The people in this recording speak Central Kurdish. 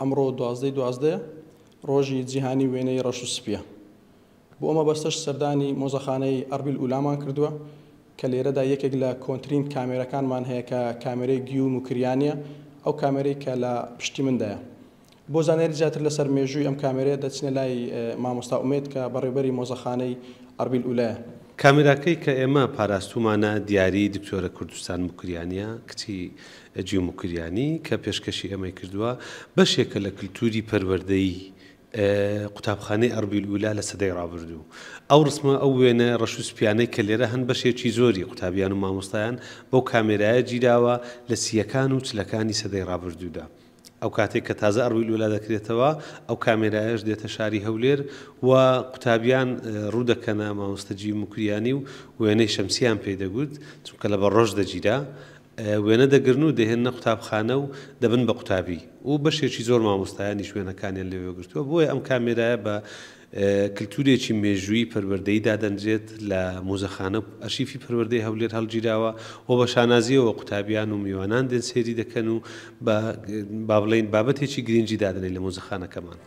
ئەمڕۆ دوازدەی دوازدەیە، ڕۆژی جیهانی وێنەی ڕەش و سپییە. بۆ ئەو مەبەستەش سەردانی مۆزەخانەی ئەربیل ئولامان کردووە کە لێرەدا یەکێک لە کۆنترین کامێرەکانمان هەیە کە کامێرەی گیو موکریانییە، ئەو کامێرەی کە لە پشتی مندایە. بۆ زانیاری زیاتر لەسەر مێژووی ئەم کامێرەیە دەچینە لای مامۆستا ئومێد کە بەڕێوبەری مۆزەخانەی ئەربیل ئولایە. کامێراکەی کە ئێمە پاراستوومانە دیاری دکتۆرە کوردستان موکریانییە، کچی جیو موکریانی، کە پێشکەشی ئێمەی کردووە، بەشێکە لە کلتوری پەروەردەیی قوتابخانەی ئەربیل ئولا لە سەدەی ڕابردوو. ئەو ڕسمە، ئەو وێنە ڕەش و سپیانەی کە لێرە هەن بەشێکی زۆری قوتابیان و مامۆستایان بەو کامێرایە گیراوە لە سییەکان و چلەکانی سەدەی ڕابردوودا. ئەو کاتەی کە تازە ئەربیل ئولا دەکرێتەوە ئەو کامێرایەش دێتە شاری هەولێر و قوتابیان ڕوو دەکەنە مامۆستا جیو موکریانی و وێنەی شەمسیان پێی دەگوت، چونکە لە بەڕۆژ دەگیرا. وێنە دەگرن و دەیهێننە قوتابخانە و دەبن بە قوتابی و بەشێکی زۆر مامۆستایانیش وێنەکانیان لەوێ گرتووە، بۆیە ئەم کامێرایە بە کلتورێکی مێژوویی پەروەردەیی دادەنرێت، لە موزەخانە و ئەرشیفی پەروەردەی هەولێر هەڵگیراوە و بە شانازییەوە قوتابیان و میوانان دێن سەیری دەکەن و بە با بڵێین بابەتێکی گرنگی دادەنێن لە موزەخانەکەمان.